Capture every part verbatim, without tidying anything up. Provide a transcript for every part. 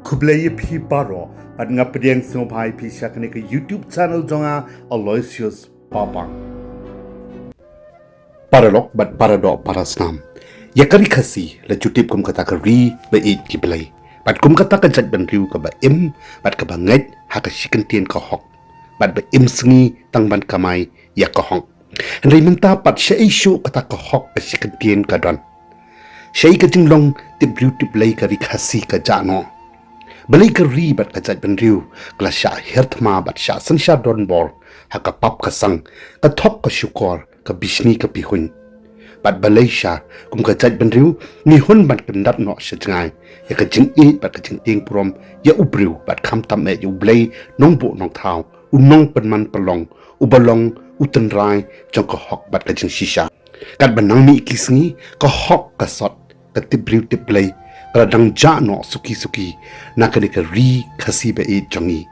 Khublei ïa phi baroh, bad nga pdiang sngewbha ïa phi sha kane ka YouTube channel jong nga, Aloysius Papang. Paralok bad paradoh parasnam. Ïa ka Ri Khasi la ju tip kum kata ka ri ba ïeit ki blei, bad kum kata ka jaitbynriew kaba im bad kaba ngeit ha ka shi kyntien ka hok, bad ba im sngi tang ban kamai ïa ka hok. Hynrei mynta pat shaei shuh kata ka hok ka shi kyntien ka don? Shaei ka jinglong tip briew tip blei ka Ri Khasi ka jah noh? Balei ka ri bad ka jaitbynriew ka la shah hiar thma bad shah synshar donbor ha ka pap ka sang, ka thok ka shukor, ka bishni ka bihuiñ? Bad balei sha kum ka jaitbynriew ngi hun ban kyndat noh sha jngai ïa ka jingïeit bad ka jingtieng burom ïa u briew, bad khamtam eh ïa u Blei nongbuh nongthaw, u nongpynman pynlong, uba long u tynrai jong ka hok bad ka jingshisha? Katba nang mih ki sngi, ka hok ka sot, ka tip briew tip blei ka la dang jah noh suki suki na kane ka Ri Khasi ba ïeit jong ngi.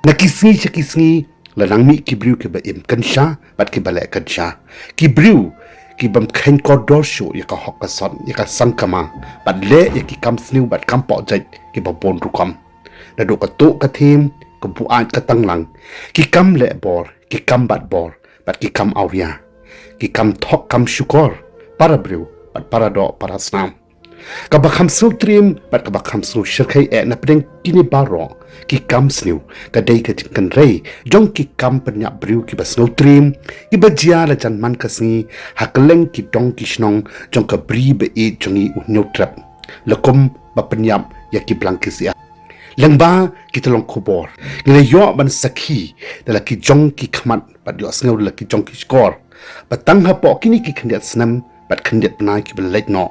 Na ki sngi sha ki sngi la nang mih ki briew kiba im kynsha bad kiba leh kynsha, ki briew ki bym kheiñ kordor shuh ïa ka hok ka sot, ïa ka sangkama, bad leh ïa ki kam sniew bad kam pohjait kiba bun rukom. Naduh ka tuh ka thiem, ka buaid ka tanglang, ki kam leh bor, ki kam bat bor, bad ki kam awria, ki kam thok kam shukor, para briew bad paradoh parasnam. Kaba kham sngewtriem bad kaba kham sngewshyrkhei eh na pdeng kine baroh ki kam sniew ka dei ka jingkynrei jong ki kam pynïap briew kiba sngewtriem, kiba jia la jan man ka sngi ha kylleng ki dong ki shnong jong ka Ri ba ïeit jong ngi u Hynñiewtrep, la kum ba pynïap ïa ki blang ki syiar. Lyngba ki tyllong khubor ngi la ïoh ban sakhi da la ki jong ki khmat bad ïohsngew da la ki jong ki shkor ba tang hapoh kine ki khyndiat snem bad khyndiat bnai kiba la leit noh,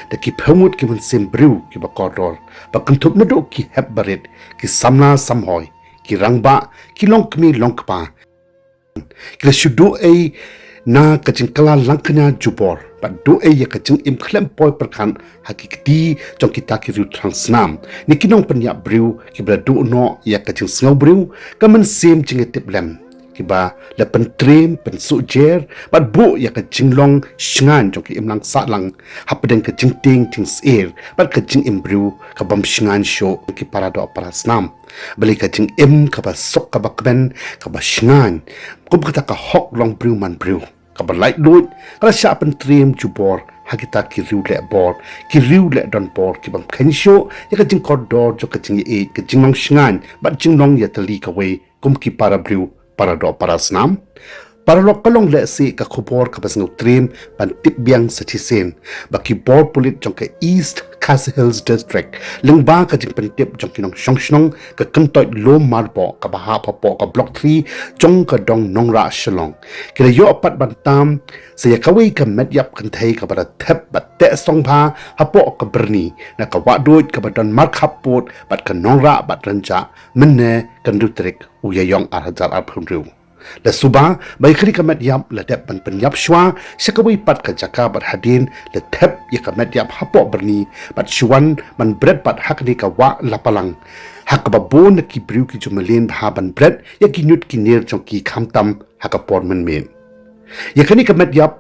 da ki phew ngut ki mynsiem briew kiba kordor ba kynthup naduh ki hep barit, ki samla samhoi, ki rangbah, ki longkmie longkpa, ki la shu duh ei na ka jingkylla langkñia jubor bad duh ei ïa ka jingim khlem poi pyrkhat ha ki kti jong kita ki riew thrang snam ne ki nongpynïap briew kiba la duh noh ïa ka jingsngew briew, ka mynsiem jingïatiplem, kiba la pyntriem pynsuh jer bad buh ïa ka jinglong shngaiñ jong ki imlang sahlang hapdeng ka jingtieng jingsyier bad ka jingim briew ka bym shngaiñ shuh. Ki paradoh parasnam, balei ka jingim kaba suk kaba kmen kaba shngaiñ kum kata ka hok long briew man briew kaba laitluid ka la shah pyntriem jubor ha kita ki riew leh bor, ki riew leh donbor ki bym kheiñ shuh ïa ka jingkordor jong ka jingïaieit, ka jinglong shngaiñ bad jinglong ïatylli kawei kum ki para briew, paradoh parasnam? Paralok, ka long lehse ka khubor kaba sngewtriem ban tip biang sa shisien ba ki bor pulit jong ka East Khasi Hills District lyngba ka jingpyntip jong ki nongshong shnong ka Kyntoit Lum Marboh kaba hap hapoh ka Block three jong ka dong Nongrah Shillong, ki la ïoh pat ban tam sa ïa kawei ka met ïap kynthei kaba la thep bad teh song bha hapoh ka Byrni na ka wahduid kaba don markhap pud bad ka Nongrah bad Rynjah mynne ka hynriew tarik u Ïaïong ar hajar arphew hynriew. La suba ba ïa kane ka met ïap la dep ban pynïap shuwa sha kawei pat ka jaka bad hadien la thep ïa ka met ïap hapoh Byrni bad shu wan ban bret pat ha kane ka wah Lapalang, ha kaba bun na ki briew ki ju mlien bha ban bret ïa ki ñiut ki ñier jong ki khamtam ha ka por mynmiet. Ïa kane ka met ïap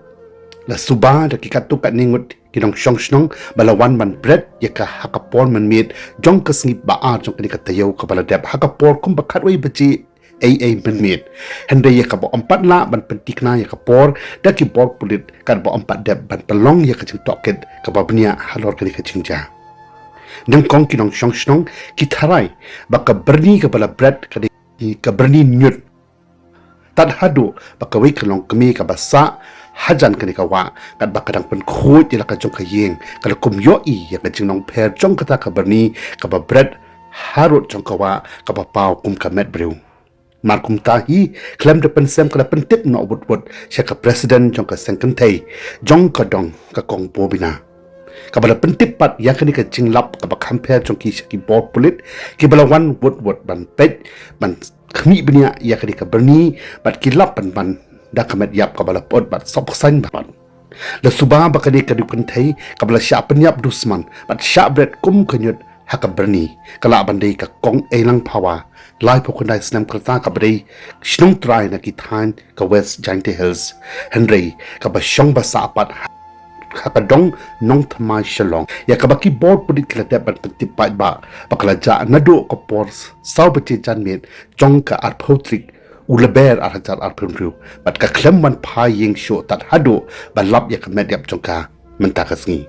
la suba da ki katto katne ngut ki nongshong shnong ba la wan ban bret ïa ka ha ka por mynmiet jong ka sngi ba ar jong kane ka taïew kaba la dep ha ka por kumba khatwei baje ei ei mynmiet. Hynrei ïa kaba ym pat lah ban pynthikna ïa ka por da ki bor pulit katba ym pat dep ban pynlong ïa ka jingtohkit kaba bniah halor kane ka jingjia. Nyngkong ki nongshong shnong ki tharai ba ka Byrni kaba la bret ka dei ka Byrni ñiut. Tad haduh ba kawei ka longkmie kaba sah hajan kane ka wah katba ka dang pynkhuid ïa la ka jong ka ïing ka la kum ïohi ïa ka jinglong pher jong kata ka Byrni kaba bret harud jong ka wah kaba paw kum ka met briew. Mar kumta hi khlem da pynsem ka la pyntip noh wut wut sha ka president jong ka seng kynthei jong ka dong, ka Kong Bobina, kaba la pyntip pat ïa kane ka jinglap kaba kham pher jong ki sha ki bor pulit kiba la wan wut wut ban peit ban khmih bniah ïa kane ka Byrni bad ki lap ban ban da ka met ïap kaba la pyut bad sop ksain bad. La suba ba kane ka riew kynthei kaba la shah pynïap dusman bad shah bret kum ka ñiut ha ka Byrni ka lah ban dei ka Kong Eilang Phawa, laiphew khyndai snem ka rta, kaba dei shnong trai na ki thaiñ ka West Jaintia Hills, hynrei kaba shong ba sah pat ha ha ka dong Nongthymmai Shillong, ïa kaba ki bor pulit ki la dep ban pyntip paidbah ba ka la jah naduh ka por saw baje janmiet jong ka arphew tarik u Lber ar hajar arphew hynriew, bad ka khlem wan phai ïing shuh tad haduh ba lap ïa ka met ïap jong ka mynta ka sngi.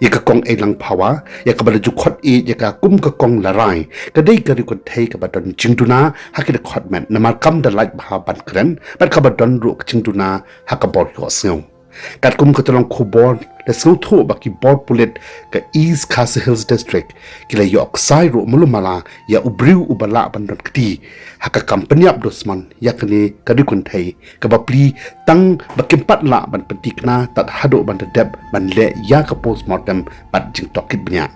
Ïa ka Kong Eilang Phawa, ïa kaba la ju khot ïeit ïa ka kum ka Kong Larai, ka dei ka riew kynthei kaba don jingduna ha ki dkhot met, namar kam da lait bha ban kren, bad kaba don ruh ka jingduna ha ka bor ïohsngew. Katkum ka tyllong khubor, la sngewthuh ba ki bor pulit ka East Khasi Hills District ki la ïoh ksai ruh malu mala ïa u briew uba lah ban don kti ha ka kam pynïap dusmon ïa kane ka riew kynthei, kaba plie tang ba kim pat lah ban pynthikna tad haduh ban da dep ban leh ïa ka postmortem bad jingtohkit bniah.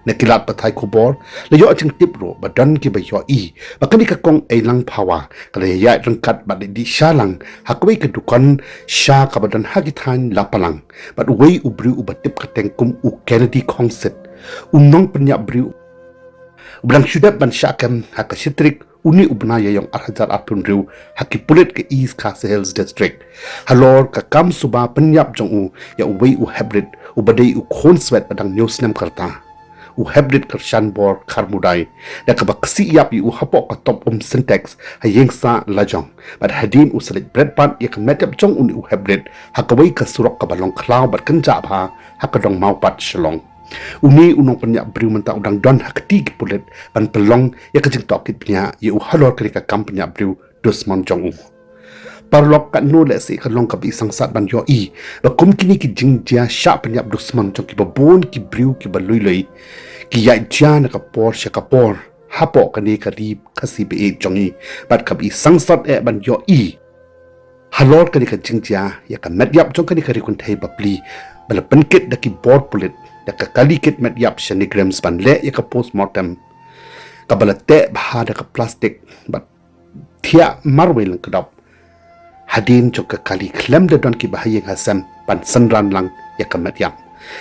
Na ki lad pathai khubor, la ïoh jingtip ruh ba don kiba ïohi ba kane ka Kong Eilang Phawa ka la ïaid ryngkat bad leit dih sha lang ha kawei ka dukan sha kaba don ha ki thaiñ Lapalang bad uwei u briew uba tip kyrteng kum u Kennedy Khongsit, u nongpynïap briew uba dang shu dep ban shah kem ha ka shi tarik une u bnai Ïaïong ar hajar arphew hynriew ha ki pulit ka East Khasi Hills District, halor ka kam suba pynïap jong u ïa uwei u heprit uba dei u khun swet ba dang hynñiew snem ka rta, u heprit Kyrshanbor Kharmudai, da kaba ksih ïap ïa u hapoh ka top um Sintex ha Ïingsah Lajong, bad hadien u sa leit bret pat ïa ka met ïap jong une u heprit ha kawei ka surok kaba long khlaw bad kynjah bha ha ka dong Mawpat Shillong. Une u nongpynïap briew mynta u dang don ha kti ki pulit ban pynlong ïa ka jingtohkit bniah ïa u halor kane ka kam pynïap briew dusmon jong u. Paralok, katno lehse ka long kaba i sangsat ban ïohi ba kum kine ki jingjia shah pynïap dusmon jong kiba bun ki briew kiba lui lui ki ïaid jia na ka por sha ka por hapoh kane ka ri Khasi ba ïeit jong ngi, bad kaba i sangsat eh ban ïohi halor kane ka jingjia ïa ka met ïap jong kane ka riew kynthei ba plie ba la pynkit da ki bor pulit da ka kali kit met ïap sha NEIGRIHMS ban leh ïa ka postmortem, kaba la teh bha da ka plastik bad thiah marwei lyngkdop. Hadien jong ka kali khlem da don kiba ha ïing ha sem ban synran lang ïa ka met ïap.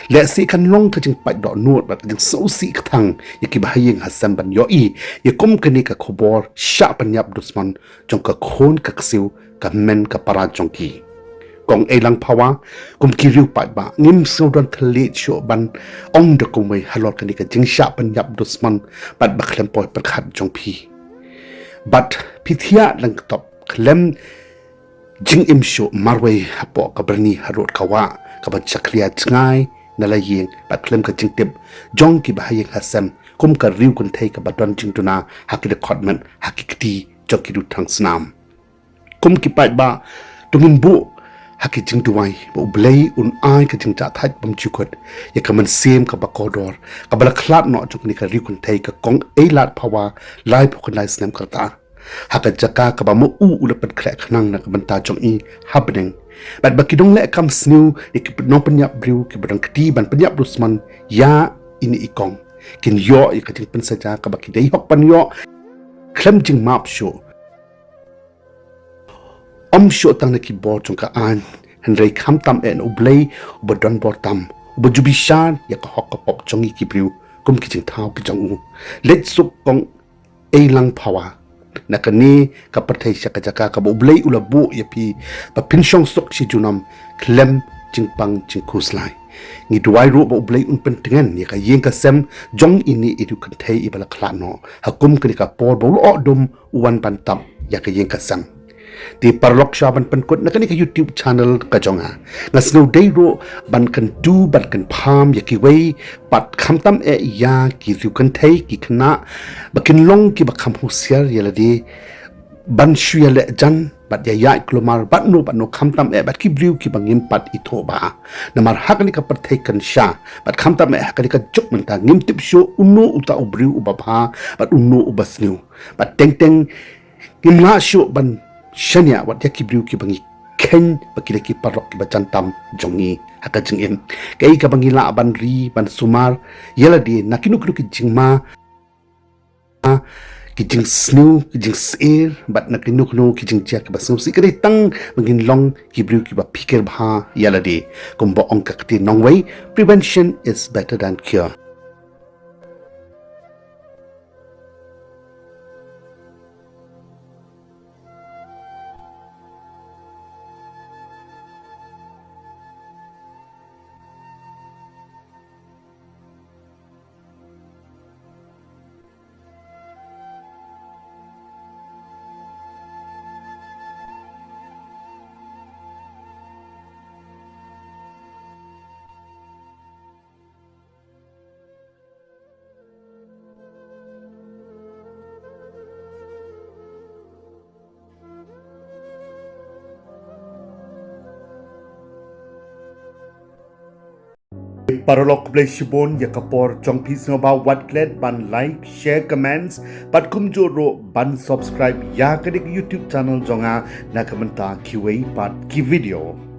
Lehse kan long ka jingpait dohnud bad ka jingsngewsih kthang ïa kiba ha ïing ha sem ban ïohi ïa kum kane ka khubor shah pynïap dusmon jong ka khun ka ksiew ka hynmen ka para jong ki. Kong Eilang Phawa, kum ki riew paidbah ngim sngewdon thylliej shuh ban ong da kumwei halor kane ka jingshah pynïap dusmon bad ba khlem poi pyrkhat jong phi. Bad phi thiah lyngkdop khlem jingim shuh marwei hapoh ka byrni harud ka wah kaba jakhlia jngai na la ïing bad khlem ka jingtip jong kiba ha ïing ha sem kum ka riew kynthei kaba don jingduna ha ki dkhot met ha ki kti jong ki duthang snam. Kum ki paidbah, to ngin buh ha ki jingduwai ba U Blei un ai ka jingjahthait bymjukut ïa ka mynsiem kaba kordor kaba la khlad noh jong kane ka riew kynthei ka Kong Eilang Phawa, laiphew khyndai snem ka rta, ha ka jaka kaba ma u u la pynkhreh khnang na ka bynta jong i ha bneng. Bad ba ki nongleh kam sniew ne ki nongpynïap briew kiba dang kti ban pynïap dusmon ïa ine i kong kin ïoh ïa ka jingpynsaja kaba ki dei hok ban ïoh khlem jingmap shuh, ym shuh tang na ki bor jong ka aiñ, hynrei khamtam eh na U Blei uba don bor tam, uba ju bishar ïa ka hok ka pop jong ngi ki briew kum ki jingthaw ki jong u. Leit suk Kong Eilang Phawa na kane ka pyrthei sha ka jaka kaba U Blei u la buh ïa phi ba phin shong suk shi junom khlem jingpang jingkhuslai. Ngi duwai ruh ba U Blei un pyntngen ïa ka ïing ka sem jong ine i riew kynthei iba la khlad noh ha kum kane ka por ba u la oh dum u wan ban tap ïa ka ïing ka sem. Te paralok, shuwa ban pynkut na kane ka YouTube channel ka jong nga, nga sngew dei ruh ban kyntu ban kynpham ïa kiwei pat khamtam eh ïa ki riew kynthei ki khynnah ba kin long kiba kham husiar ïa lade ban shu ïaleh jan bad ïa ïaid kulmar bad no bad no khamtam eh bad ki briew kiba ngim pat ithuh bha. Namar ha kane ka pyrthei kynsha bad khamtam eh ha kane ka juk mynta ngim tip shuh uno uta u briew uba bha bad uno uba sniew. Bad teng teng ngim lah shuh ban shaniah wat ïa ki briew kiba ngi kheiñ ba ki dei ki paralok kiba jan tam jong ngi ha ka jingim. Kaei kaba ngi lah ban ri ban sumar ïa lade na kino kino ki jingma, ki jingsniew, ki jingsheptieng bad na kino kino ki jingjia kiba sngewsih, ka dei tang ba ngin long ki briew kiba phikir bha ïa lade. Kumba ong ka ktien nongwei, prevention is better than cure. Paralok, khublei shibun ïa ka por jong phi, sngewbha wat klet ban like, share, comments bad kumjuh ruh ban subscribe ïa kane ka YouTube channel jong nga na ka bynta kiwei pat ki video.